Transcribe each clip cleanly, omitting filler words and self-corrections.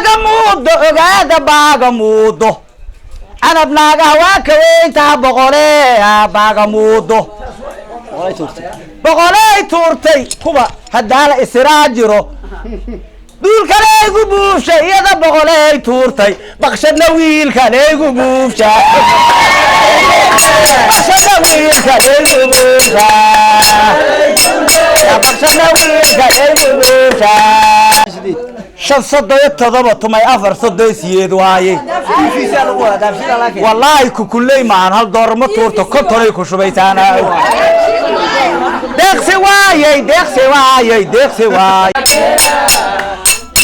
Baagamuudo ogaada, baagamuudo canab naagaha waa ka weyntaha, boqole baagamuudo boqoley tuurtay kuwa haddaala isiraa jiro duulkaleygu buufsha, iyada boqoley tuurtay, baqshadna wiilkaleygu buufsha, baqshadna wiilkaleygu buufsha, baqshadna wiilkaleygu buufsha. 5 37 tumay 4 38 waaye. Wallaahi kukuley maahan, hal doolar ma tuurto, 50ay ku shubaysaana. Deeqsi waayey, deeqsi waayey, deeqsi waayey.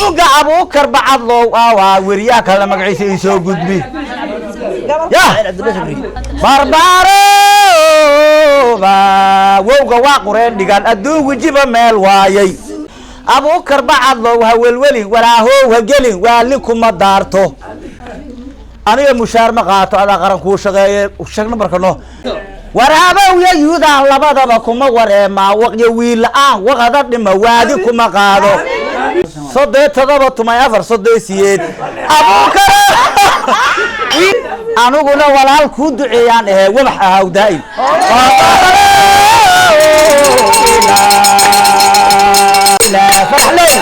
Buga Abuukar Bacadlow awaa weriyaha kalena magaciisa ii soo gudbi ya barbaaroba wowga waa qureen dhigan adduun wejiba meel waayey. Abuukar Bacadlow ha welwelin, walaahow ha gelin, waali kuma daarto. Aniga mushaar ma qaato, adaa qaran kuu shaqeeye. Sheeg nambarka no waraabow yo yuudaan labadaba kuma wareemaa, waqyo wiil la-aan waqada dhima waadi kuma qaado. 37 tumay 4 38 Abuukar. Aniguna walaal kuu duceeyaan ahee, wabax ahaw daa'im. Farxley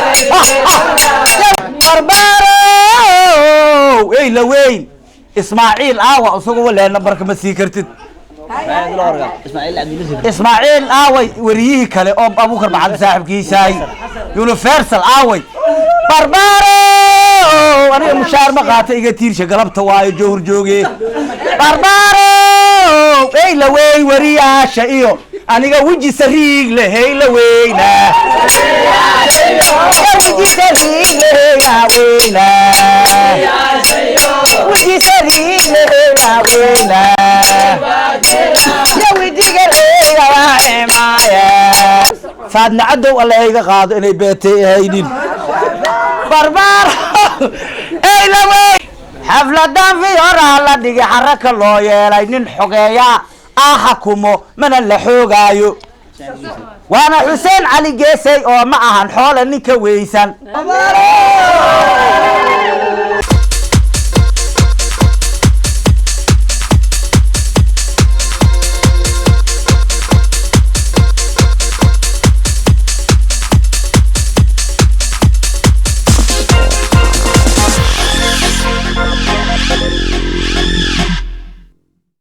barbaarow ey la weyn Ismaaciil aawa, isagu walee nambarka ma sii kartid. Ismaaciil aaway, weriyihii kale oo Abuukar Bacad saaxibkiisaay Universal aaway. Barbaaro aniga mushaar ma qaata, iga tiirsha galabta waayo jowhur jooge. Barbaaro ey la weyn weriyaasha iyo aniga weji sariig leh hey la weyna, weji sariig leh heyna weyna, weji sariig leh heyna weyna, ya wejiga reega waa imaaya. Faadna cadow alle iga qaado inay beetay ahaynin. Barbaar ey la weyn xafladan fiyoraa la dhigi, xaraka loo yeelay nin xogeeya aa xakumo mana la xoogaayo, waana Xuseen Cali Geesay oo ma ahan xoole ninka weysan.